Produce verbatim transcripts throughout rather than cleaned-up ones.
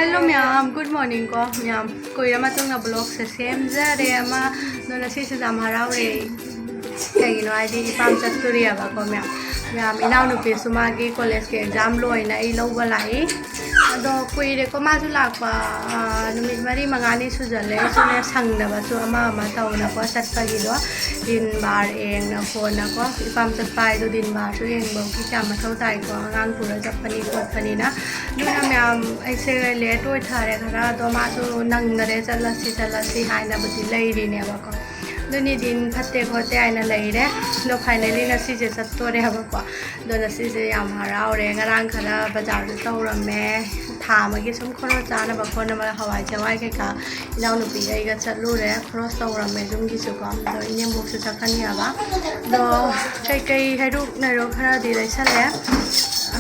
Hello ꯃꯌꯥꯝ, good morning ꯀꯣ ꯃꯌꯥꯝ꯫ ꯀꯨꯏꯔ ꯃꯇꯨꯡꯗ vlogꯁꯦ ꯁꯦꯝꯖꯔꯦ ꯑꯃ꯫ ꯑꯗꯣ ꯉꯁꯤꯁꯦ ꯌꯥꯝ ꯍꯔꯥꯎꯔꯦ꯫ ꯀꯩꯒꯤꯅꯣ ꯍꯥꯏꯗꯤ ꯏꯄꯥꯝ ꯆꯠꯇꯣꯔꯤꯑꯕꯀꯣ ꯃꯌꯥꯝ꯫ ꯃꯌꯥꯝ, ꯏꯅꯥꯎꯅꯨꯄꯤꯁꯨ ꯃꯥꯒꯤ collegeꯀꯤ exam ꯂꯣꯏꯅ ꯑꯩ ꯂꯧꯕ ꯂꯥꯛꯏ꯫ ꯑꯗꯣ ꯀꯨꯏꯔꯦꯀꯣ ꯃꯥꯁꯨ ꯂꯥꯛꯄ, ꯑꯥ, ꯅꯨꯃꯤꯠ ꯃꯔꯤ ꯃꯉꯥꯅꯤ ꯁꯨꯖꯜꯂꯦ꯫ ꯑꯩꯁꯨꯅꯦ ꯁꯪꯗꯕꯁꯨ ꯑꯃ ꯑꯃ ꯇꯧꯅꯀꯣ ꯆꯠꯄꯒꯤꯗꯣ꯫ ꯗꯤꯟ ꯕꯥꯔ ꯌꯦꯡꯅ ꯈꯣꯠꯅꯀꯣ꯫ ꯏꯄꯥꯝ ꯆꯠꯄ ꯍꯥꯏꯗꯣ ꯗꯤꯟ ꯕꯥꯔꯁꯨ ꯌꯦꯡꯕꯒꯤ ꯀꯌꯥ ꯃꯊꯧ ꯇꯥꯏꯀꯣ, ꯑꯉꯥꯡ ꯄꯨꯔ ꯆꯠꯄꯅꯤ ꯈꯣꯠꯄꯅꯤꯅ꯫ ꯑꯗꯨꯅ ꯃꯌꯥꯝ, ꯑꯩꯁꯦ late ꯑꯣꯏꯊꯔꯦ ꯈꯔ, ꯑꯗꯣ ꯃꯥꯁꯨ ꯅꯪꯗꯔꯦ, ꯆꯠꯂꯁꯤ ꯆꯠꯂꯁꯤ ꯍꯥꯏꯅꯕꯗꯤ ꯂꯩꯔꯤꯅꯦꯕꯀꯣ꯫ ꯑꯗꯨꯅꯤ ꯗꯤꯟ ꯐꯠꯇꯦ ꯈꯣꯠꯇꯦ ꯍꯥꯏꯅ ꯂꯩꯔꯦ꯫ ꯑꯗꯣ finally ꯉꯁꯤꯁꯦ ꯆꯠꯇꯣꯔꯦꯕꯀꯣ꯫ ꯑꯗꯣ ꯉꯁꯤꯁꯦ ꯌꯥꯝ ꯍꯔꯥꯎꯔꯦ꯫ ꯉꯔꯥꯡ ꯈꯔ ꯕꯖꯥꯔꯁꯨ ꯇꯧꯔꯝꯃꯦ, ꯊꯥ ꯑꯃꯒꯤ ꯁꯨꯝ ꯈꯣꯔꯣ ꯆꯥꯅꯕ ꯈꯣꯠꯅꯕ ꯍꯋꯥꯏ ꯆꯦꯡꯋꯥꯏ ꯀꯩꯀꯥ ꯏꯅꯥꯎꯅꯨꯄꯤꯒ ꯑꯩꯒ ꯆꯠꯂꯨꯔꯦ꯫ ꯈꯣꯔꯣꯁ ꯇꯧꯔꯝꯃꯦ ꯌꯨꯝꯒꯤꯁꯨꯀꯣ꯫ ꯑꯗꯣ ꯏꯅꯦꯝꯕꯣꯛꯁꯨ ꯆꯠꯀꯅꯤ ꯍꯥꯏꯕ꯫ ꯑꯗꯣ ꯀꯩꯀꯩ ꯍꯩꯔꯨꯛ ꯅꯩꯔꯣꯛ ꯈꯔꯗꯤ ꯂꯩꯁꯜꯂꯦ꯫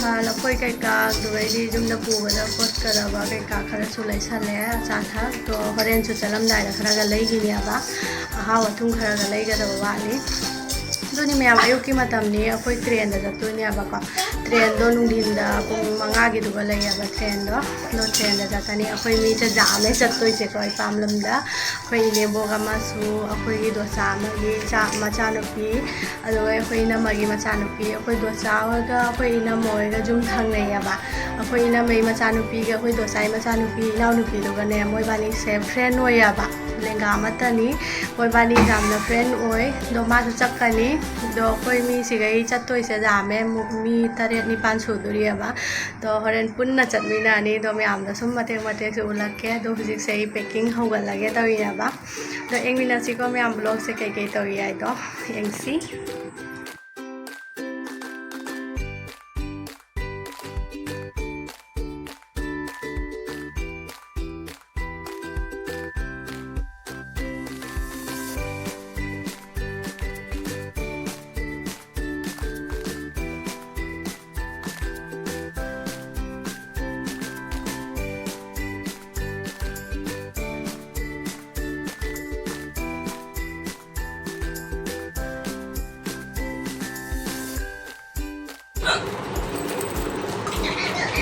ꯑꯥ, ꯂꯐꯣꯏ ꯀꯩꯀꯥ, ꯑꯗꯨꯗꯩꯗꯤ ꯌꯨꯝꯗ ꯄꯨꯕꯗ ꯈꯣꯠꯀꯗꯕ ꯀꯩꯀꯥ ꯈꯔꯁꯨ ꯂꯩꯁꯜꯂꯦ, ꯑꯆꯥ ꯑꯊꯛ꯫ ꯑꯗꯣ ꯍꯣꯔꯦꯟꯁꯨ ꯆꯠꯂꯝꯗꯥꯏꯗ ꯈꯔꯒ ꯂꯩꯈꯤꯅꯦꯕ, ꯑꯍꯥꯎ ꯑꯊꯨꯝ ꯈꯔꯒ ꯂꯩꯒꯗꯕ ꯋꯥꯠꯂꯤ꯫ ꯑꯗꯨꯅꯤ ꯃꯌꯥꯝ, ꯑꯌꯨꯛꯀꯤ ꯃꯇꯝꯅꯤ, ꯑꯩꯈꯣꯏ trainꯗ ꯆꯠꯇꯣꯏꯅꯦꯕꯀꯣ꯫ Trainꯗꯣ ꯅꯨꯡꯊꯤꯟꯗ ꯄꯨꯡ ꯃꯉꯥꯒꯤꯗꯨꯒ ꯂꯩꯌꯦꯕ trainꯗꯣ꯫ ꯑꯗꯣ trainꯗ ꯆꯠꯀꯅꯤ꯫ ꯑꯩꯈꯣꯏ ꯃꯤꯁꯦ ꯌꯥꯝꯃꯦ ꯆꯠꯇꯣꯏꯁꯦꯀꯣ, ꯏꯄꯥꯝ ꯂꯝꯗ꯫ ꯑꯩꯈꯣꯏ ꯏꯅꯦꯝꯕꯣꯛ ꯑꯃꯁꯨ, ꯑꯩꯈꯣꯏꯒꯤ ꯗꯣꯁꯥ ꯑꯃꯒꯤ ꯏꯆꯥ, ꯃꯆꯥꯅꯨꯄꯤ, ꯑꯗꯨꯒ ꯑꯩꯈꯣꯏ ꯏꯅꯝꯃꯒꯤ ꯃꯆꯥꯅꯨꯄꯤ, ꯑꯩꯈꯣꯏ ꯗꯣꯁꯥ ꯍꯣꯏꯒ ꯑꯩꯈꯣꯏ ꯏꯅꯝꯃ ꯍꯣꯏꯒ ꯌꯨꯝ ꯊꯪꯅꯩꯌꯦꯕ꯫ ꯑꯩꯈꯣꯏ ꯏꯅꯝꯃꯩ ꯃꯆꯥꯅꯨꯄꯤꯒ ꯑꯩꯈꯣꯏ ꯗꯣꯁꯥꯒꯤ ꯃꯆꯥꯅꯨꯄꯤ ꯏꯅꯥꯎꯅꯨꯄꯤꯗꯨꯒꯅꯦ, ꯃꯣꯏꯕꯥꯅꯤꯁꯦ friend ꯑꯣꯏꯌꯦꯕ, ꯂꯦꯡꯒꯥ ꯑꯃꯠꯇꯅꯤ꯫ ꯃꯣꯏꯕꯥꯅꯤ ꯌꯥꯝꯅ friend ꯑꯣꯏ꯫ ꯑꯗꯣ ꯃꯥꯁꯨ ꯆꯠꯀꯅꯤ꯫ ꯑꯗꯣ ꯑꯩꯈꯣꯏ ꯃꯤꯁꯤꯒꯩ ꯆꯠꯇꯣꯏꯁꯦ ꯌꯥꯝꯃꯦ, ꯃꯨ-, ꯃꯤ ꯇꯔꯦꯠ ꯅꯤꯄꯥꯟ ꯁꯨꯗꯣꯔꯤꯑꯕ꯫ ꯑꯗꯣ ꯍꯣꯔꯦꯟ ꯄꯨꯟꯅ ꯆꯠꯃꯤꯟꯅꯔꯅꯤ꯫ ꯑꯗꯣ ꯃꯌꯥꯝꯗꯣ ꯁꯨꯝ ꯃꯇꯦꯛ ꯃꯇꯦꯛꯁꯨ ꯎꯠꯂꯛꯀꯦ꯫ ꯑꯗꯣ ꯍꯧꯖꯤꯛꯁꯦ ꯑꯩ packing ꯍꯧꯒꯠꯂꯒꯦ ꯇꯧꯔꯤꯅꯦꯕ꯫ ꯑꯗꯣ ꯌꯦꯡꯃꯤꯟꯅꯁꯤꯀꯣ ꯃꯌꯥꯝ, vlogꯁꯦ ꯀꯩꯀꯩ ꯇꯧꯔꯤ ꯍꯥꯏꯗꯣ ꯌꯦꯡꯁꯤ꯫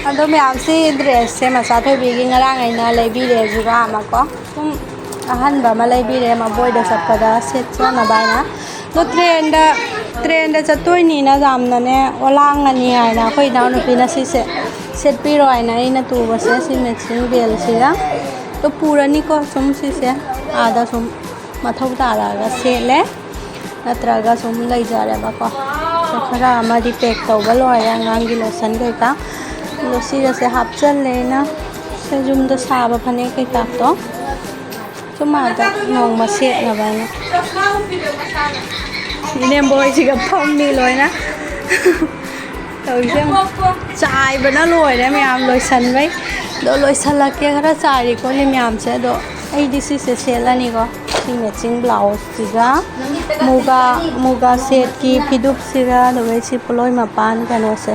ꯑꯗꯣ ꯃꯌꯥꯝꯁꯤ ꯗ꯭ꯔꯦꯁꯁꯦ ꯃꯆꯥ ꯊꯣꯏꯕꯤꯒꯤ ꯉꯔꯥꯡ ꯑꯩꯅ ꯂꯩꯕꯤꯔꯦ, ꯖꯨꯔꯥ ꯑꯃ ꯀꯣ, ꯁꯨꯝ ꯑꯍꯟꯕ ꯑꯃ ꯂꯩꯕꯤꯔꯦ, ꯃꯕꯣꯏꯗ ꯆꯠꯄꯗ ꯁꯦꯠꯆꯅꯕ ꯍꯥꯏꯅ꯫ ꯑꯗꯣ ꯇ꯭ꯔꯦꯟꯗ, ꯇ꯭ꯔꯦꯟꯗ ꯆꯠꯇꯣꯏꯅꯤꯅ ꯌꯥꯝꯅꯅꯦ ꯑꯣꯂꯥꯡꯉꯅꯤ ꯍꯥꯏꯅ ꯑꯩꯈꯣꯏ ꯏꯅꯥꯎꯅꯨꯄꯤꯅ ꯁꯤꯁꯦ ꯁꯦꯠꯄꯤꯔꯣ ꯍꯥꯏꯅ ꯑꯩꯅ ꯇꯨꯕꯁꯦ ꯁꯤ ꯃꯦꯆꯤꯟ ꯕꯦꯜꯁꯤꯒ꯫ ꯑꯗꯣ ꯄꯨꯔꯅꯤꯀꯣ ꯁꯨꯝ ꯁꯤꯁꯦ ꯑꯥꯗ ꯁꯨꯝ ꯃꯊꯧ ꯇꯥꯔꯛꯑꯒ ꯁꯦꯠꯂꯦ, ꯅꯠꯇ꯭ꯔꯒ ꯁꯨꯝ ꯂꯩꯖꯔꯦꯕꯀꯣ꯫ ꯑꯗꯣ ꯈꯔ ꯑꯃꯗꯤ ꯄꯦꯛ ꯇꯧꯕ ꯂꯣꯏꯔꯦ ꯑꯉꯥꯡꯒꯤ ꯂꯣꯁꯟ ꯀꯩꯀꯥ꯫ ꯑꯗꯣ ꯁꯤꯒꯁꯦ ꯍꯥꯞꯆꯜꯂꯦ ꯑꯩꯅ ꯁꯤ ꯌꯨꯝꯗ ꯁꯥꯕ ꯐꯅꯦꯛ ꯀꯩꯀꯥꯗꯣ ꯁꯨꯝ ꯑꯥꯗ ꯅꯣꯡꯃ ꯁꯦꯠꯅꯕ ꯍꯥꯏꯅ꯫ ꯏꯅꯦꯝꯕꯣꯏꯁꯤꯒ ꯐꯝꯃꯤ ꯂꯣꯏꯅ꯫ ꯇꯧꯔꯤꯁꯦ ꯌꯦꯡꯉꯨ꯫ ꯆꯥꯏꯕꯅ ꯂꯣꯏꯔꯦ ꯃꯌꯥꯝ ꯂꯣꯏꯁꯟꯕꯩ꯫ ꯑꯗꯣ ꯂꯣꯏꯁꯜꯂꯛꯀꯦ ꯈꯔ ꯆꯥꯏꯔꯤ ꯈꯣꯠꯂꯤ ꯃꯌꯥꯝꯁꯦ꯫ ꯑꯗꯣ ꯑꯩꯗꯤ ꯁꯤꯁꯦ ꯁꯦꯠꯂꯅꯤꯀꯣ꯫ ꯁꯤ ꯃꯦꯆꯤꯡ ꯕ꯭ꯂꯥꯎꯁꯁꯤꯒ ꯃꯨꯒꯥ, ꯃꯨꯒꯥ ꯁꯦꯠꯀꯤ ꯐꯤꯗꯨꯞꯁꯤꯒ, ꯑꯗꯨꯒ ꯁꯤ ꯄꯣꯠꯂꯣꯏ ꯃꯄꯥꯟ ꯀꯩꯅꯣꯁꯦ,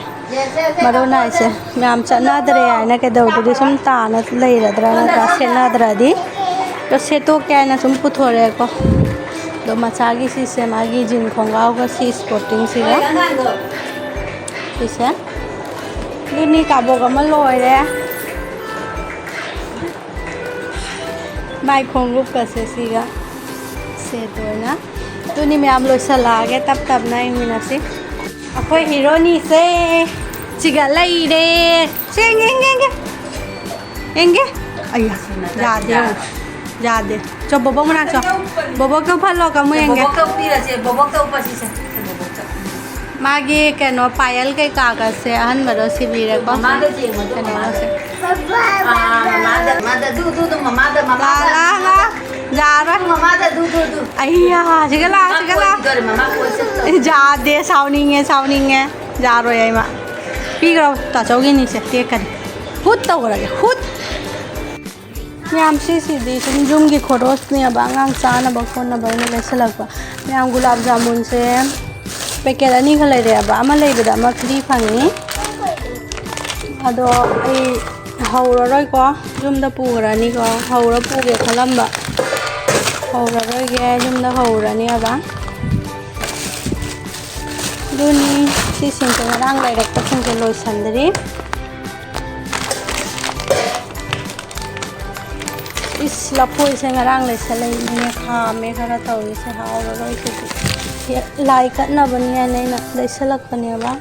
ꯃꯔꯣꯟ ꯅꯥꯏꯁꯦ꯫ ꯃꯌꯥꯝ ꯆꯠꯅꯗ꯭ꯔꯦ ꯍꯥꯏꯅ ꯀꯩꯗꯧꯗꯗꯤ ꯁꯨꯝ ꯇꯥꯅ ꯂꯩꯔꯗ꯭ꯔꯥ ꯅꯠꯇ꯭ꯔꯥ ꯁꯦꯠꯅꯗ꯭ꯔꯗꯤ꯫ ꯑꯗꯣ ꯁꯦꯠꯇꯣꯛꯀꯦ ꯍꯥꯏꯅ ꯁꯨꯝ ꯄꯨꯊꯣꯔꯛꯑꯦꯀꯣ꯫ ꯑꯗꯣ ꯃꯆꯥꯒꯤ ꯁꯤꯁꯦ ꯃꯥꯒꯤ ꯖꯤꯟ ꯈꯣꯡꯒ꯭ꯔꯥꯎꯒ ꯁꯤ ꯏꯁꯄꯣꯔꯇꯤꯡꯁꯤꯒ ꯁꯤꯁꯦ꯫ ꯑꯗꯨꯅꯤ ꯀꯥꯕꯣꯛ ꯑꯃ ꯂꯣꯏꯔꯦ꯫ ꯃꯥꯏ ꯈꯣꯡꯎꯞꯀꯁꯦ ꯁꯤꯒ ꯁꯦꯠ ꯑꯣꯏꯅ꯫ ꯑꯗꯨꯅꯤ ꯃꯌꯥꯝ ꯂꯣꯏꯁꯜꯂꯛꯑꯒꯦ ꯇꯞ ꯇꯞꯅ ꯌꯦꯡꯃꯤꯟꯅꯁꯤ꯫ ꯑꯩꯈꯣꯏ ꯍꯤꯔꯣꯅꯤꯁꯦ ꯁꯤꯒ ꯂꯩꯔꯦ꯫ ꯁꯦ ꯌꯦꯡꯒꯦ, ꯌꯦꯡꯒꯦ, ꯌꯦꯡꯒꯦ꯫ ꯌꯦꯡꯒꯦ꯫ ꯑꯩꯌꯥ, ꯌꯥꯗꯦ ꯌꯦꯡꯉꯨ꯫ ꯌꯥꯗꯦ꯫ ꯆꯣ, ꯕꯣꯕꯣꯛ ꯃꯅꯥꯛ ꯆꯣ꯫ ꯕꯣꯕꯣꯛꯇ ꯎꯞꯍꯜꯂꯣ ꯀꯃꯨ ꯌꯦꯡꯒꯦ꯫ ꯕꯣꯕꯣꯛꯇ ꯎꯞꯄꯤꯔꯁꯦ, ꯕꯣꯕꯣꯛꯇ ꯎꯞꯄꯁꯤꯁꯦ꯫ ꯕꯣꯕꯣꯛꯇ꯫ ꯃꯥꯒꯤ ꯀꯩꯅꯣ ꯄꯥꯌꯦꯜ ꯀꯩꯀꯥꯒꯁꯦ ꯑꯍꯟꯕꯗꯣ ꯁꯤꯕꯤꯔꯦꯀꯣ꯫ ꯃꯃꯥꯗ ꯌꯦꯡꯉꯣ, ꯑꯗꯨ ꯀꯩꯅꯣꯒꯁꯦ꯫ ꯃꯃꯥꯗ꯫ ꯑꯥ, ꯃꯃꯥꯗ, ꯃꯃꯥꯗ, ꯑꯗꯨ, ꯑꯗꯨ, ꯑꯗꯨ, ꯃꯃꯥꯗ, ꯃꯃꯥꯗ꯫ ꯂꯥ, ꯂꯥ, ꯂꯥ꯫ ꯌꯥꯔꯣꯏ꯫ ꯃꯃꯥꯗ, ꯑꯗꯨ, ꯑꯗꯨ, ꯑꯗꯨ꯫ ꯑꯩꯌꯥ, ꯁꯤꯒ ꯂꯥ, ꯃꯃꯥ ꯁꯤꯒ ꯂꯥ꯫ ꯀꯣꯏꯈꯤꯗꯣꯔꯦ, ꯃꯃꯥ ꯀꯣꯏ ꯆꯠꯇꯣꯔꯦ꯫ ꯌꯥꯗꯦ, ꯁꯥꯎꯅꯤꯡꯉꯦ, ꯁꯥꯎꯅꯤꯡꯉꯦ꯫ ꯌꯥꯔꯣꯏ ꯑꯩ ꯃꯥ꯫ ꯄꯤꯈ꯭ꯔꯣ, ꯇꯥꯆꯧꯒꯤꯅꯤꯁꯦ, ꯇꯦꯛꯀꯅꯤ꯫ ꯍꯨꯠ ꯇꯧꯈ꯭ꯔꯒꯦ, ꯍꯨꯠ꯫ ꯃꯌꯥꯝ ꯁꯤꯁꯤꯗꯤ ꯁꯨꯝ ꯌꯨꯝꯒꯤ ꯈꯣꯔꯣꯁꯅꯦꯕ, ꯑꯉꯥꯡ ꯆꯥꯅꯕ ꯈꯣꯠꯅꯕ ꯑꯩꯅ ꯂꯩꯁꯜꯂꯛꯄ꯫ ꯃꯌꯥꯝ ꯒꯨꯂꯥꯞ ꯖꯥꯃꯨꯟꯁꯦ ꯄꯦꯀꯦꯠ ꯑꯅꯤꯈꯛ ꯂꯩꯔꯛꯑꯦꯕ, ꯑꯃ ꯂꯩꯕꯗ ꯑꯃ ꯐ꯭ꯔꯤ ꯐꯪꯉꯤ꯫ ꯑꯗꯣ ꯑꯩ ꯍꯧꯔꯔꯣꯏꯀꯣ, ꯌꯨꯝꯗ ꯄꯨꯈ꯭ꯔꯅꯤꯀꯣ꯫ ꯍꯧꯔ ꯄꯨꯒꯦ ꯈꯜꯂꯝꯕ, ꯍꯧꯔꯔꯣꯏꯒꯦ, ꯌꯨꯝꯗ ꯍꯧꯔꯅꯦꯕ꯫ ꯑꯗꯨꯅꯤ ꯁꯤꯁꯤꯡꯁꯦ ꯉꯔꯥꯡ ꯂꯩꯔꯛꯄꯁꯤꯡꯁꯦ ꯂꯣꯏꯁꯟꯗ꯭ꯔꯤ꯫ ꯏꯁ, ꯂꯐꯣꯏꯁꯦ ꯉꯔꯥꯡ ꯂꯩꯁꯜꯂꯛꯏꯅꯦ, ꯈꯥꯝꯃꯦ ꯈꯔ ꯇꯧꯔꯤꯁꯦ, ꯍꯥꯎꯔꯔꯣꯏ ꯁꯤꯗꯤ꯫ ꯂꯥꯏ ꯀꯠꯅꯕꯅꯦꯅ ꯑꯩꯅ ꯂꯩꯁꯜꯂꯛꯄꯅꯦꯕ꯫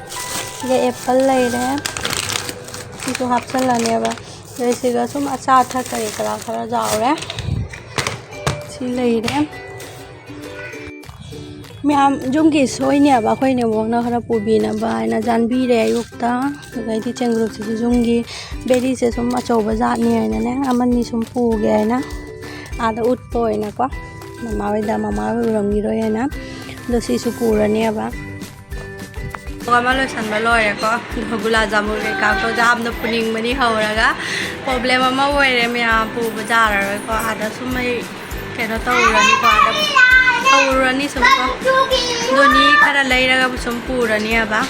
ꯁꯤꯒ ꯑꯦꯄꯜ ꯂꯩꯔꯦ, ꯁꯤꯁꯨ ꯍꯥꯞꯆꯜꯂꯅꯦꯕ꯫ ꯑꯗꯩ ꯁꯤꯒ ꯁꯨꯝ ꯑꯆꯥ ꯑꯊꯛ ꯀꯔꯤ ꯀꯔꯥ ꯈꯔ ꯌꯥꯎꯔꯦ꯫ ꯁꯤ ꯂꯩꯔꯦ꯫ ꯃꯌꯥꯝ ꯌꯨꯝꯒꯤ ꯁꯣꯏꯅꯦꯕ, ꯑꯩꯈꯣꯏ ꯅꯦꯕꯣꯛꯅ ꯈꯔ ꯄꯨꯕꯤꯅꯕ ꯍꯥꯏꯅ ꯆꯥꯟꯕꯤꯔꯦ ꯑꯌꯨꯛꯇ꯫ ꯑꯗꯩꯗꯤ ꯆꯦꯡꯒ꯭ꯔꯨꯞꯁꯤꯁꯨ ꯌꯨꯝꯒꯤ ꯕꯦꯔꯤꯁꯦ ꯁꯨꯝ ꯑꯆꯧꯕ ꯖꯥꯠꯅꯤ ꯍꯥꯏꯅꯅꯦ, ꯑꯃꯅꯤ ꯁꯨꯝ ꯄꯨꯒꯦ ꯍꯥꯏꯅ ꯑꯥꯗ ꯎꯠꯄ ꯑꯣꯏꯅꯀꯣ, ꯃꯃꯥ ꯍꯣꯏꯗ, ꯃꯃꯥ ꯍꯣꯏ ꯎꯔꯝꯈꯤꯔꯣꯏ ꯍꯥꯏꯅ꯫ ꯑꯗꯣ ꯁꯤꯁꯨ ꯄꯨꯔꯅꯦꯕ꯫ ꯑꯃ ꯂꯣꯏꯁꯟꯕ ꯂꯣꯏꯔꯦꯀꯣ꯫ ꯑꯗꯣ ꯒꯨꯂꯥꯞ ꯖꯥꯃꯨꯟ ꯀꯩꯀꯥꯗꯣ ꯌꯥꯝꯅ ꯄꯨꯅꯤꯡꯕꯅꯤ ꯍꯧꯔꯒ, ꯄ꯭ꯔꯣꯕ꯭ꯂꯦꯝ ꯑꯃ ꯑꯣꯏꯔꯦ ꯃꯌꯥꯝ, ꯄꯨꯕ ꯌꯥꯔꯔꯣꯏꯀꯣ꯫ ꯑꯥꯗ ꯁꯨꯝ ꯑꯩ ꯀꯩꯅꯣ ꯇꯧꯔꯨꯔꯅꯤꯀꯣ, ꯑꯥꯗ ꯍꯧꯔꯨꯔꯅꯤ ꯁꯨꯝꯀꯣ꯫ ꯑꯗꯨꯅꯤ ꯈꯔ ꯂꯩꯔꯒ ꯁꯨꯝ ꯄꯨꯔꯅꯤꯕ꯫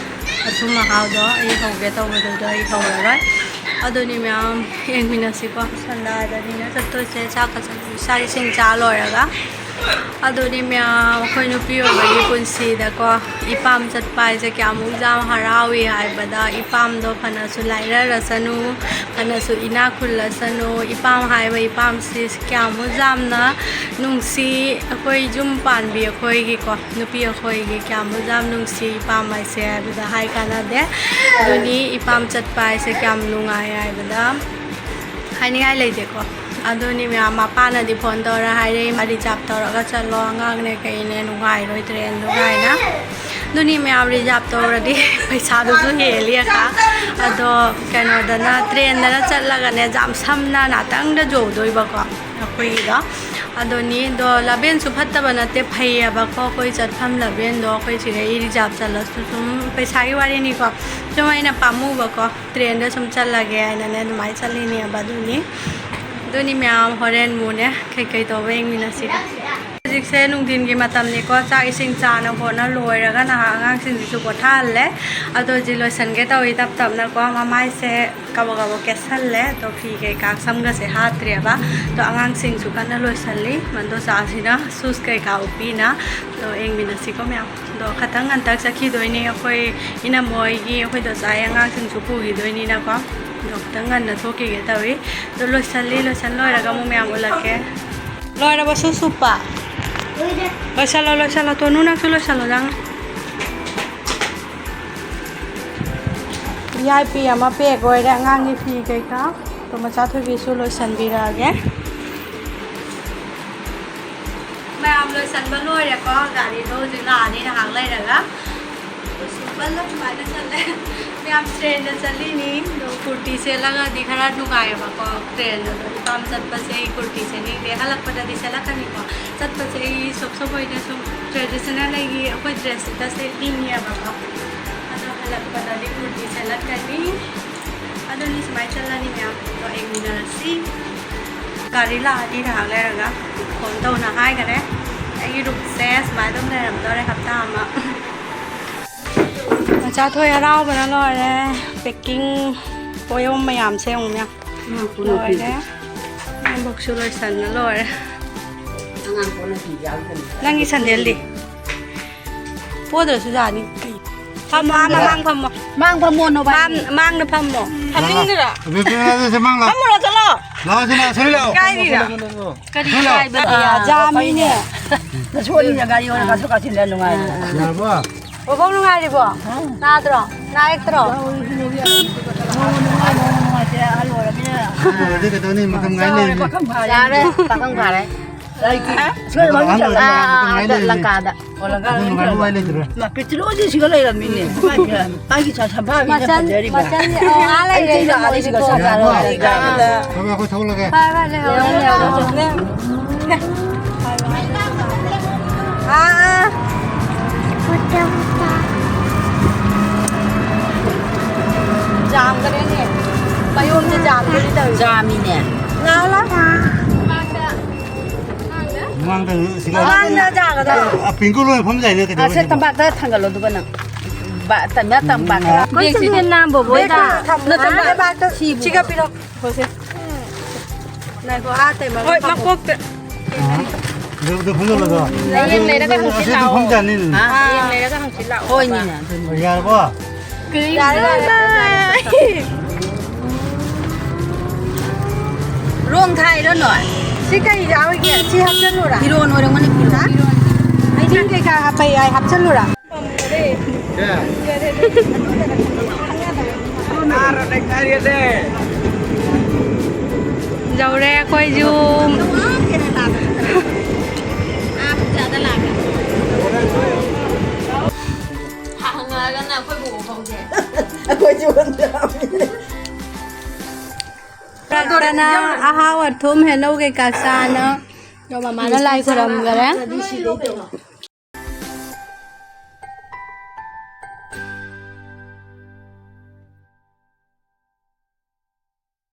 ꯑꯊꯨꯝ ꯑꯍꯥꯎꯗꯣ ꯑꯩ ꯍꯧꯒꯦ ꯇꯧꯕꯗꯨꯗꯣ ꯑꯩ ꯍꯧꯔꯔꯣꯏ꯫ ꯑꯗꯨꯅꯤ ꯃꯌꯥꯝ, ꯌꯦꯡꯃꯤꯟꯅꯁꯤꯀꯣ꯫ ꯁꯟꯗꯥꯗꯅꯤꯅ ꯆꯠꯇꯣꯏꯁꯦ, ꯆꯥꯛꯀ ꯆꯥꯛ ꯏꯁꯤꯡ ꯆꯥ ꯂꯣꯏꯔꯒ꯫ ꯑꯗꯨꯅꯤ ꯃꯌꯥꯝ, ꯑꯩꯈꯣꯏ ꯅꯨꯄꯤ ꯑꯣꯏꯕꯒꯤ ꯄꯨꯟꯁꯤꯗꯀꯣ, ꯏꯄꯥꯝ ꯆꯠꯄ ꯍꯥꯏꯁꯦ ꯀꯌꯥꯃꯨꯛ ꯌꯥꯝ ꯍꯔꯥꯎꯏ ꯍꯥꯏꯕꯗ, ꯏꯄꯥꯝꯗꯣ ꯐꯅꯁꯨ ꯂꯥꯏꯔꯔꯁꯅꯨ, ꯐꯅꯁꯨ ꯏꯅꯥꯛ ꯈꯨꯜꯂꯁꯅꯨ, ꯏꯄꯥꯝ ꯍꯥꯏꯕ ꯏꯄꯥꯝꯁꯤ ꯀꯌꯥꯃꯨꯛ ꯌꯥꯝꯅ ꯅꯨꯡꯁꯤ꯫ ꯑꯩꯈꯣꯏ ꯌꯨꯝ ꯄꯥꯟꯕꯤ ꯑꯩꯈꯣꯏꯒꯤꯀꯣ, ꯅꯨꯄꯤ ꯑꯩꯈꯣꯏꯒꯤ ꯀꯌꯥꯃꯨꯛ ꯌꯥꯝ ꯅꯨꯡꯁꯤ ꯏꯄꯥꯝ ꯍꯥꯏꯁꯦ ꯍꯥꯏꯕꯗ ꯍꯥꯏ ꯀꯥꯟꯅꯗꯦ꯫ ꯑꯗꯨꯅꯤ ꯏꯄꯥꯝ ꯆꯠꯄ ꯍꯥꯏꯁꯦ ꯀꯌꯥꯝ ꯅꯨꯡꯉꯥꯏ ꯍꯥꯏꯕꯗ ꯍꯥꯏꯅꯤꯡꯉꯥꯏ ꯂꯩꯇꯦꯀꯣ꯫ ꯑꯗꯨꯅꯤ ꯃꯌꯥꯝ, ꯃꯄꯥꯅꯗꯤ ꯐꯣꯟ ꯇꯧꯔ ꯍꯥꯏꯔꯛꯏ, "ꯔꯤꯖꯥꯞ ꯇꯧꯔꯒ ꯆꯠꯂꯣ, ꯑꯉꯥꯡꯅꯦ ꯀꯩꯅꯦ ꯅꯨꯡꯉꯥꯏꯔꯣꯏ ꯇ꯭ꯔꯦꯟꯗꯣ" ꯀꯥꯏꯅ꯫ ꯑꯗꯨꯅꯤ ꯃꯌꯥꯝ, ꯔꯤꯖꯥꯞ ꯇꯧꯔꯗꯤ ꯄꯩꯁꯥꯗꯨꯁꯨ ꯍꯦꯜꯂꯤ ꯑꯀꯥ꯫ ꯑꯗꯣ ꯀꯩꯅꯣꯗꯅ, ꯇ꯭ꯔꯦꯟꯗꯅ ꯆꯠꯂꯒꯅꯦ, ꯌꯥꯝ ꯁꯝꯅ ꯉꯥꯛꯇꯪꯗ ꯌꯧꯗꯣꯏꯕꯀꯣ ꯑꯩꯈꯣꯏꯒꯤꯗꯣ꯫ ꯑꯗꯨꯅꯤ, ꯑꯗꯣ ꯂꯝꯕꯦꯟꯁꯨ ꯐꯠꯇꯕ ꯅꯠꯇꯦ, ꯐꯩꯌꯦꯕꯀꯣ, ꯑꯩꯈꯣꯏ ꯆꯠꯐꯝ ꯂꯝꯕꯦꯟꯗꯣ꯫ ꯑꯩꯈꯣꯏ ꯁꯤꯗꯩ ꯔꯤꯖꯥꯞ ꯆꯠꯂꯁꯨ ꯁꯨꯝ ꯄꯩꯁꯥꯒꯤ ꯋꯥꯔꯤꯅꯤꯀꯣ, ꯁꯨꯝ ꯑꯩꯅ ꯄꯥꯝꯃꯨꯕꯀꯣ, ꯇ꯭ꯔꯦꯟꯗ ꯁꯨꯝ ꯆꯠꯂꯒꯦ ꯍꯥꯏꯅꯅꯦ ꯑꯗꯨꯃꯥꯏꯅ ꯆꯠꯂꯤꯅꯦꯕ꯫ ꯑꯗꯨꯅꯤ, ꯑꯗꯨꯅꯤ ꯃꯌꯥꯝ, ꯍꯣꯔꯦꯟ ꯃꯨꯅꯦ ꯀꯩꯀꯩ ꯇꯧꯕ ꯌꯦꯡꯃꯤꯟꯅꯁꯤꯀꯣ꯫ ꯍꯧꯖꯤꯛꯁꯦ ꯅꯨꯡꯊꯤꯟꯒꯤ ꯃꯇꯝꯅꯤꯀꯣ, ꯆꯥꯛ ꯏꯁꯤꯡ ꯆꯥꯅ ꯈꯣꯠꯅ ꯂꯣꯏꯔꯒ ꯅꯍꯥꯛ ꯑꯉꯥꯡꯁꯤꯡꯁꯤꯁꯨ ꯄꯣꯊꯥꯍꯜꯂꯦ꯫ ꯑꯗꯣ ꯍꯧꯖꯤꯛ ꯂꯣꯏꯁꯟꯒꯦ ꯇꯧꯏ ꯇꯞ ꯇꯞꯅꯀꯣ꯫ ꯃꯃꯥꯏꯁꯦ ꯀꯕꯛ ꯀꯕꯛ ꯀꯦꯠꯁꯜꯂꯦ꯫ ꯑꯗꯣ ꯐꯤ ꯀꯩꯀꯥ ꯁꯝꯒꯁꯦ ꯍꯥꯠꯇ꯭ꯔꯦꯕ꯫ ꯑꯗꯣ ꯑꯉꯥꯡꯁꯤꯡꯁꯨ ꯀꯟꯅ ꯂꯣꯏꯁꯜꯂꯤ꯫ ꯃꯟꯗꯣꯆꯥꯁꯤꯅ ꯁꯨꯁ ꯀꯩꯀꯥ ꯎꯞꯄꯤꯅ꯫ ꯑꯗꯣ ꯌꯦꯡꯃꯤꯟꯅꯁꯤꯀꯣ ꯃꯌꯥꯝ꯫ ꯑꯗꯣ ꯈꯇꯪ ꯉꯟꯇꯛ ꯆꯠꯈꯤꯗꯣꯏꯅꯦ ꯑꯩꯈꯣꯏ ꯏꯅꯝꯃ ꯍꯣꯏꯒꯤ, ꯑꯩꯈꯣꯏ ꯗꯣꯆꯥꯒꯤ ꯑꯉꯥꯡꯁꯤꯡꯁꯨ ꯄꯨꯈꯤꯗꯣꯏꯅꯤꯅꯀꯣ꯫ ꯈꯤꯇꯪ ꯉꯟꯅ ꯊꯣꯛꯈꯤꯒꯦ ꯇꯧꯏ꯫ ꯑꯗꯨ ꯂꯣꯏꯁꯜꯂꯤ, ꯂꯣꯏꯁꯜ ꯂꯣꯏꯔꯒ ꯑꯃꯨꯛ ꯃꯌꯥꯝ ꯎꯠꯂꯛꯀꯦ꯫ ꯂꯣꯏꯔꯕ ꯁꯨ ꯁꯨꯞꯄ? ꯂꯣꯏꯁꯜꯂꯣ, ꯂꯣꯏꯁꯜꯂꯣ꯫ ꯇꯣꯅꯨ, ꯅꯪꯁꯨ ꯂꯣꯏꯁꯜꯂꯣ, ꯅꯪ꯫ ꯚꯤ ꯑꯥꯏ ꯄꯤ ꯑꯃ ꯄꯦꯛ ꯑꯣꯏꯔꯦ ꯑꯉꯥꯡꯒꯤ ꯐꯤ ꯀꯩꯀꯥ꯫ ꯑꯗꯣ ꯃꯆꯥ ꯊꯣꯏꯕꯤꯁꯨ ꯂꯣꯏꯁꯟꯕꯤꯔꯛꯑꯒꯦ꯫ ꯃꯌꯥꯝ ꯂꯣꯏꯁꯟꯕ ꯂꯣꯏꯔꯦꯀꯣ꯫ ꯒꯥꯔꯤꯗꯣ ꯍꯧꯖꯤꯛ ꯂꯥꯛꯑꯅꯤ ꯉꯥꯏꯍꯥꯛ ꯂꯩꯔꯒ꯫ ꯁꯤꯝꯄꯜꯗ ꯁꯨꯃꯥꯏꯅ ꯆꯠꯂꯦ꯫ ꯃꯌꯥꯝ ꯇ꯭ꯔꯦꯟꯗ ꯆꯠꯂꯤꯅꯤ꯫ ꯑꯗꯣ ꯀꯨꯔꯇꯤ ꯁꯦꯠꯂꯒꯗꯤ ꯈꯔ ꯅꯨꯡꯉꯥꯏꯌꯦꯕꯀꯣ꯫ ꯇ꯭ꯔꯦꯟꯗ ꯑꯗꯣ ꯏꯄꯥꯝ ꯆꯠꯄꯁꯦ ꯑꯩ ꯀꯨꯔꯇꯤ ꯁꯦꯠꯅꯤꯡꯗꯦ꯫ ꯍꯜꯂꯛꯄꯗꯗꯤ ꯁꯦꯠꯂꯛꯀꯅꯤꯀꯣ꯫ ꯆꯠꯄꯁꯦ ꯑꯩ ꯁꯣꯞ ꯁꯣꯞ ꯑꯣꯏꯅ ꯁꯨꯝ ꯇ꯭ꯔꯦꯗꯤꯁꯅꯦꯜ ꯑꯩꯒꯤ ꯑꯩꯈꯣꯏ ꯗ꯭ꯔꯦꯁꯁꯤꯗ ꯁꯦꯠꯅꯤꯡꯉꯦꯕꯀꯣ꯫ ꯑꯗꯣ ꯍꯜꯂꯛꯄꯗꯗꯤ ꯀꯨꯔꯇꯤ ꯁꯦꯠꯂꯛꯀꯅꯤ꯫ ꯑꯗꯨꯅꯤ ꯁꯨꯃꯥꯏꯅ ꯆꯠꯂꯅꯤ ꯃꯌꯥꯝ꯫ ꯑꯗꯣ ꯌꯦꯡꯃꯤꯟꯅꯔꯁꯤ꯫ ꯒꯥꯔꯤ ꯂꯥꯛꯑꯅꯤ ꯉꯥꯏꯍꯥꯛ ꯂꯩꯔꯒ꯫ ꯐꯣꯟ ꯇꯧꯅ ꯍꯥꯏꯈꯔꯦ꯫ ꯑꯩꯒꯤ ꯔꯨꯝꯁꯦ ꯁꯨꯃꯥꯏꯅ ꯑꯗꯨꯝ ꯂꯩꯔꯝꯗꯧꯔꯦ ꯍꯞꯇꯥ ꯑꯃ꯫ ꯃꯆꯥꯊꯣꯏ ꯍꯔꯥꯎꯕꯅ ꯂꯣꯏꯔꯦ꯫ ꯄꯦꯛꯀꯤꯡ ꯄꯣꯌꯣꯝ ꯃꯌꯥꯝꯁꯦ ꯌꯦꯡꯉꯨꯅꯦ꯫ ꯂꯣꯏꯔꯦ꯫ ꯑꯉꯥꯡꯕꯣꯛꯁꯨ ꯂꯣꯏꯁꯟꯅ ꯂꯣꯏꯔꯦ꯫ ꯅꯪꯒꯤ ꯁꯟꯗꯦꯜꯗꯤ? ꯄꯣꯗ꯭ꯔꯁꯨ ꯌꯥꯅꯤ꯫ ꯐꯝꯃꯣ, ꯑꯥ, ꯃꯃꯥꯡ ꯐꯝꯃꯣ꯫ ꯃꯥꯡ ꯐꯝꯃꯣ, ꯅꯣ ꯃꯥꯡ-, ꯃꯥꯡꯅ ꯐꯝꯃꯣ꯫ ꯐꯝꯅꯤꯡꯗ꯭ꯔꯥ? ꯂꯥꯛꯑꯣ, ꯂꯥꯛꯑꯣ, ꯂꯥꯛꯑꯣ, ꯁꯤ ꯃꯥꯡ ꯂꯥꯛꯑꯣ꯫ ꯐꯝꯃꯨꯔꯣ, ꯆꯠꯂꯣ꯫ ꯂꯥꯛꯑꯣ, ꯁꯤ ꯂꯥꯛꯑꯣ, ꯁꯤ ꯂꯥꯛꯑꯣ꯫ ꯀꯥꯏꯗꯩꯔ? ꯀꯔꯤ ꯁꯤ ꯂꯥꯛꯑꯣ꯫ ꯀꯥꯏꯕ? ꯑꯥ, ꯖꯥꯝꯅꯤꯅꯦ꯫ ꯅꯁꯨ ꯑꯅꯤꯅ ꯒꯥꯔꯤ ꯑꯣꯏꯅ ꯀꯥꯊꯣꯛ ꯀꯥꯁꯤꯟꯗ ꯅꯨꯡꯉꯥꯏꯔꯦ꯫ ꯌꯥꯔꯕꯣ? ꯕꯣꯕꯣꯛ ꯅꯨꯡꯉꯥꯏꯔꯤꯕꯣ? ꯅꯥꯗ꯭ꯔꯣ? ꯅꯥ ꯌꯦꯛꯇ꯭ꯔꯣ? ꯅꯨꯡꯉꯥꯏꯇꯦ, ꯑꯍꯜ ꯑꯣꯏꯔꯕꯅꯤꯅ꯫ ꯑꯍꯜ ꯑꯣꯏꯔꯗꯤ ꯀꯩꯗꯧꯅꯤ? ꯃꯇꯝ ꯉꯥꯏ ꯂꯩꯔꯤꯅꯤ꯫ ꯄꯥꯈꯪ ꯐꯥꯔꯦ꯫ ꯌꯥꯔꯦ, ꯄꯥꯈꯪ ꯐꯥꯔꯦ꯫ ꯑꯩꯗꯤ ꯑꯍꯜ ꯑꯣꯏꯔꯗꯤ ꯑꯥ, ꯃꯇꯝ ꯉꯥꯏ ꯑꯥ, ꯂꯩꯔꯤꯅꯤ꯫ ꯂꯪꯀꯥꯗ꯫ ꯑꯗꯨ ꯅꯨꯡꯉꯥꯏꯕ ꯋꯥ ꯂꯩꯇ꯭ꯔꯦ꯫ ꯃꯥ, ꯄꯤꯇ꯭ꯔꯨꯗꯤ ꯁꯤꯒ ꯂꯩꯔꯝꯃꯤꯅꯦ꯫ ꯑꯩꯒꯤ ꯁꯥ ꯁꯝꯐꯥꯕꯤꯅ ꯃꯆꯟ, ꯐꯖꯔꯤꯕ꯫ ꯃꯆꯟ, ꯑꯣ, ꯑꯥ, ꯂꯩꯔꯦ, ꯑꯩ ꯂꯩꯔꯦ, ꯁꯤꯒ ꯂꯩꯔꯦ, ꯁꯤꯒ ꯂꯩꯔꯦ꯫ ꯁꯥ ꯌꯥꯔꯕꯣ? ꯂꯩꯔꯦ꯫ ꯊꯝꯃꯦ, ꯑꯩꯈꯣꯏ ꯊꯣꯛꯂꯒꯦ꯫ ꯐꯔꯦ, ꯐꯔꯦ, ꯂꯩꯍꯧꯔꯣ, ꯂꯩꯍꯧꯔꯣ꯫ ꯑꯥ, ꯑꯥ꯫ ꯖꯥꯝꯒꯔꯦꯅꯦ꯫ ꯃꯌꯣꯝꯁꯦ ꯖꯥꯝꯗꯨꯗꯤ ꯇꯧꯔꯤꯁꯦ꯫ ꯖꯥꯝꯃꯤꯅꯦ꯫ ꯂꯥꯎ, ꯂꯥꯎ꯫ ꯃꯃꯥꯡꯗ ꯁꯤꯗ ꯃꯃꯥꯡꯗ ꯖꯥꯒꯗꯣ꯫ ꯑ, ꯄꯤꯡꯀꯨ ꯂꯣꯏ ꯐꯝ ꯌꯥꯏꯅꯦ, ꯑ, ꯁꯦ ꯀꯩꯗꯧꯔꯒꯦ? ꯇꯝꯄꯥꯛꯇ ꯊꯥꯡꯒꯠꯂꯣ, ꯑꯗꯨꯒ ꯅꯪ꯫ ꯕꯥ-, ꯇꯝꯌꯥ ꯇꯝꯄꯥꯛꯇ꯫ ꯎꯝ꯫ ꯑꯩꯈꯣꯏ ꯁꯤꯗꯤ ꯅꯥꯝꯕꯣꯕ ꯍꯣꯏꯗ꯫ ꯕꯦꯒꯇ ꯊꯝꯃꯣ꯫ ꯅꯠꯇꯦ, ꯕꯥ-, ꯕꯦꯒꯇ ꯁꯤꯕꯨ꯫ ꯁꯤꯒ ꯄꯤꯔꯣ꯫ ꯍꯣꯏꯁꯦ꯫ ꯉꯥꯏꯈꯣ, ꯑꯥ ꯇꯩꯃꯒ ꯍꯣꯏ, ꯊꯝꯃꯣ꯫ ꯃꯀꯣꯛꯇ꯫ ꯑꯗꯨ, ꯑꯗꯨ ꯐꯝꯖꯜꯂꯒ꯫ ꯍꯌꯦꯡ ꯂꯩꯔꯒ ꯍꯪꯆꯤꯠ ꯑꯁꯤꯗꯤ ꯂꯥꯛꯑꯣ꯫ ꯐꯝꯖꯅꯤ꯫ ꯍꯥ? ꯍꯌꯦꯡ ꯂꯩꯔꯒ ꯍꯪꯆꯤꯠ ꯂꯥꯛꯑꯣ꯫ ꯍꯣꯏꯅꯤꯅꯦ, ꯑꯗꯨꯅꯤ꯫ ꯌꯥꯔꯕꯣ? ꯀꯔꯤ ꯌꯥꯔꯦ, ꯌꯥꯔꯦ, ꯌꯥꯔꯦ, ꯌꯥꯔꯦ꯫ ꯊꯥꯏꯔꯣ ꯅꯣꯏ? ꯁꯤ ꯀꯩ ꯌꯥꯎꯔꯤꯒꯦ? ꯁꯤ ꯍꯥꯞꯆꯜꯂꯨꯔꯥ? ꯐꯤꯔꯣꯟ ꯑꯣꯏꯔꯝꯒꯅꯤ, ꯐꯤꯔꯣꯟ꯫ ꯍꯥ? ꯐꯤꯔꯣꯟ꯫ ꯑꯩ ꯀꯩꯀꯥ ꯍꯥꯞꯄ ꯌꯥꯏ, ꯍꯥꯞꯆꯜꯂꯨꯔꯥ? ꯌꯧꯔꯦ ꯑꯩꯈꯣꯏ ꯌꯨꯝ꯫ ꯍꯪꯉꯛꯑꯒꯅ ꯑꯩꯈꯣꯏ ꯕꯣꯛ ꯐꯥꯎꯁꯦ꯫ ꯑꯩꯈꯣꯏꯁꯨ ꯍꯟꯖꯔꯝꯃꯤꯅꯦ꯫ ꯄ꯭ꯔꯥꯛꯇꯅ ꯑꯍꯥꯎ ꯑꯊꯨꯝ ꯍꯩꯅꯧ ꯀꯩꯀꯥ ꯆꯥꯅ ꯑꯗꯣ ꯃꯃꯥꯅ ꯂꯥꯏ ꯈꯨꯔꯝꯈꯔꯦ꯫